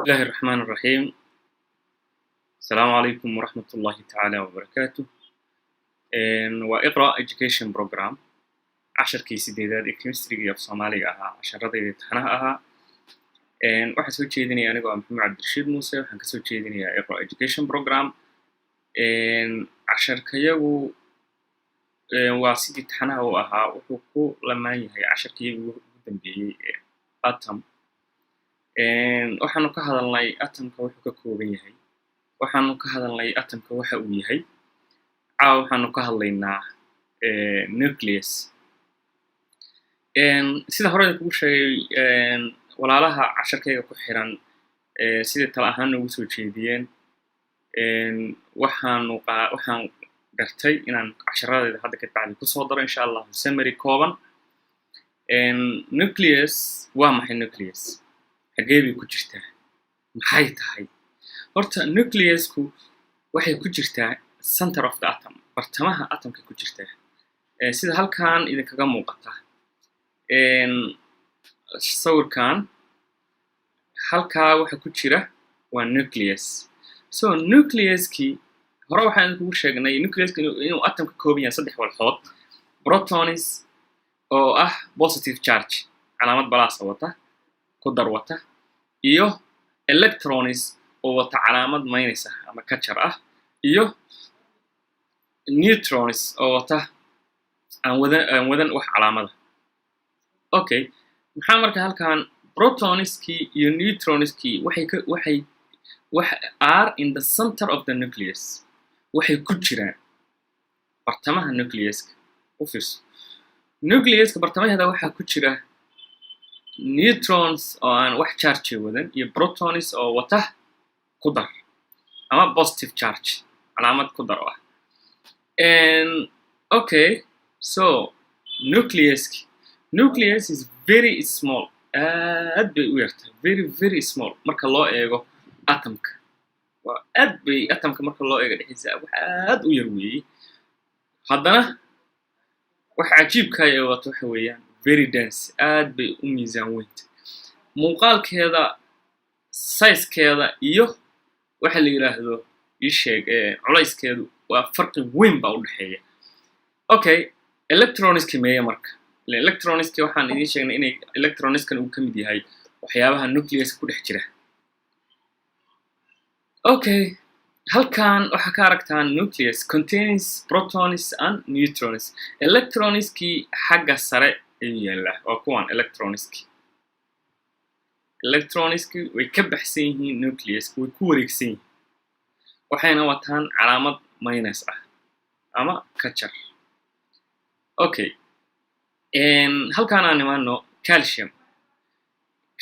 الله الرحمن الرحيم. السلام عليكم ورحمة الله تعالى وبركاته. Waa Iqra Education Program, casharkii sideedaad ee chemistryga af Soomaaliga ahaa, casharadayda imtixaanaha ahaa. Waxaan soo jeedinaya anigoo ah Maxamed Cabdirashiid Muuse. Waxaan kasoo jeedinayaa Iqra Education Program. Casharkayagu waa sidii imtixaanaha u ahaa, wuxuu ku lamaan yahay casharkii ugu dambeeyey ee atom. Waxaanu ka hadalnay atomka wuxuu ka kooban yahay, waxaanu ka hadalnay atomka waxa uu yahay. Caawa waxaanu ka hadlaynaa nucleus. Sida hore kugu sheegay, walaalaha casharkayga ku xiran siday tala ahaan noogu soo jeediyeen, waxaan gartay inaan casharadayda hadda ka bacdi kusoo daro, insha Allahu, summary kooban. Nucleus waa maxay? Nucleus xaggee bay ku jirtaa? Maxay tahay horta? Nucleusku waxay ku jirtaa center of the atom, bartamaha atomka ku jirtaa, sida halkan idinkaga muuqata sawirkan. Halkaa waxa ku jira waa nucleus. So nucleuskii hore waxaan idinkugu sheegnay nucleuska inuu atom ka kooban yahay saddex walxood: protons oo ah positive charge, calaamad plus ah wata, ku dar wata, iyo electrons oo wata calaamad minus ah ama kajar ah, iyo neutrons oo wata aan wadan wax calaamada. Okay, maxaa marka halkan protonskii iyo neutronskii waxay ka waxay wax are in the center of the nucleus, waxay ku jiraan bartamaha nucleuska. U fiirso, nucleuska bartamaheeda waxaa ku jira neutrons oo aan wax charge wadan iyo protons oo wata ku dar ama positive charge, calaamad ku dar oo ah. Okay, so nucleus is very small, aad bay u yartahay, very very small marka loo eego atomka. Waa aad bay atomka marka loo eego dhexdiisa wax aad u yar weeye. Haddana waxa cajiibka ay wato waxa weeyaan very dense, aad bay u miisaan weynta. Muuqaalkeeda, sizekeeda iyo waxa la yidhaahdo ii sheeg culayskeedu waa farqi weyn baa u dhexeeya. Okay, electronski meeye marka? Electronski waxaan idiin sheegnay inay electronskan uu ka mid yahay waxyaabaha nucleuska ku dhex jira. Okay, halkan waxaa ka aragtaan nucleus contains protons and neutrons. Electronskii xagga sare ayuu yaallaa, waa kuwan electronski. Electronski way ka baxsan yihiin nucleus, way ku wareegsan yihiin, waxayna wataan calaamad minus ah ama kajar. Okay, halkaan aan imaano calcium.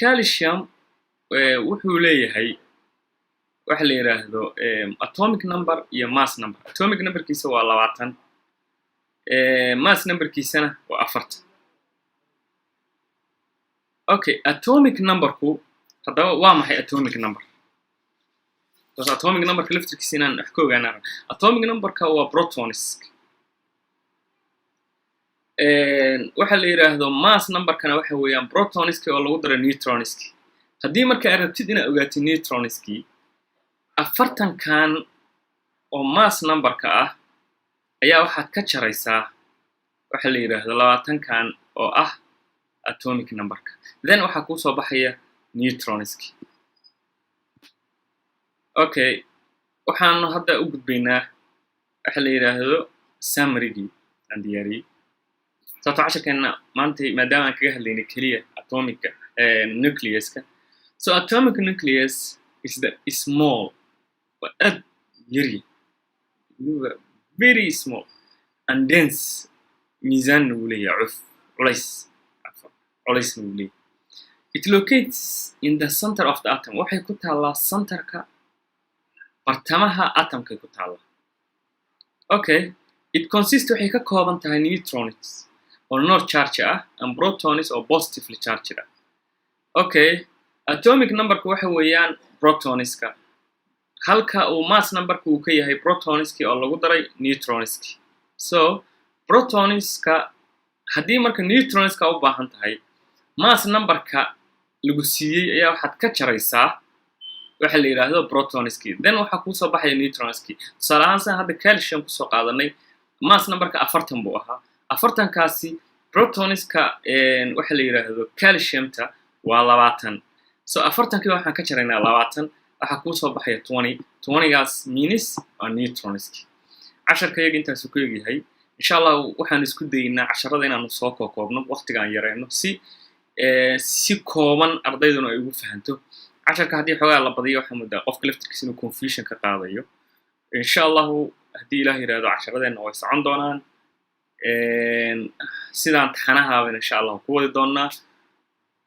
Calcium wuxuu leeyahay waxa la yidhaahdo atomic number iyo mass number. Atomic numberkiisa waa 20, mass numberkiisana waa 40. Okay, atomic numberku haddaba waa maxay? Atomic number, bas atomic numberka laftirkiisa inaan wax ka ogaana. Atomic numberka waa protons. Waxa la yidhaahdo mass numberkana waxa weeyaan protonski oo lagu daro neutronski. Haddii marka aad rabtid inaad ogaatid neutronski, 40-kan oo mass numberka ah ayaa waxaad ka jaraysaa waxa la yidhaahdo 20-kan oo ah atomic numberka, then waxaa kuu soo baxaya neutronski. Okay, waxaanu hadda u gudbaynaa waxa la yidhaahdo summarygii aan diyaariyey, sababto casharkeenna maanta maadaama aan kaga hadlaynay keliya atomica nucleuska. So atomic nucleus is the small, waa aad yarya, very small and dense, miisaanna wuu leeyahay, cuf culays, culaysna wuu leeyahay. It locates in the center of the atom, waxay ku taallaa centerka, bartamaha atomkay ku taallaa. Okay, it consists, waxay ka kooban tahay neutrons oo no charge ah and protons oo positively charged ah. Okay, atomic numberka waxa weeyaan protonska, halka uu mass numberka uu ka yahay protonski oo lagu daray neutronski. So protonska haddii marka neutronska u baahan tahay, mass numberka lagu siiyey ayaa waxaad ka jaraysaa Waxa la yidhaahdo protonskii, then waxaa kuusoo baxaya neutronskii. Tusaale ahaan, san hadda calcium kusoo qaadanay, mass numberka 40 buu ahaa. 40-kaasi protoniska waxa la yidhaahdo calciumta waa 20. So 40-kii waxaan ka jaraynaa 20, waxaa kuusoo baxaya 20. 20-gaas means waa neutronski. Casharka iyaga intaasuu ku egyahay. Insha Allah waxaan isku dayeynaa casharada inaanu soo kookoobno, waqtiga aan yareyno, si kooban ardayduna ay ugu fahanto casharka. Haddii xoogaa la badiyo, waxaa moodaa qofka laftirkiisa inuu confusion ka qaadayo. Insha Allahu, haddii Ilaah yidhahdo, casharadeenna way socon doonaan sidaan taxanahaabana insha Allahu ku wadi doonaa,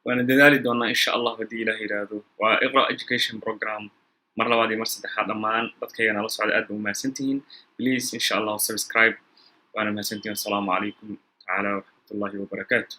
waana dadaali doonaa insha Allah, haddii Ilaah yidhaahdo. Waa Iqra Education Program. Mar labaad iyo mar saddexaad, dhammaan dadkaygana la socda, aad ba umahadsantihiin. Please, insha Allahu, subscribe. Waana mahadsantihiin. Assalaamu calaykum tacaala waraxmatullahi wabarakaatu.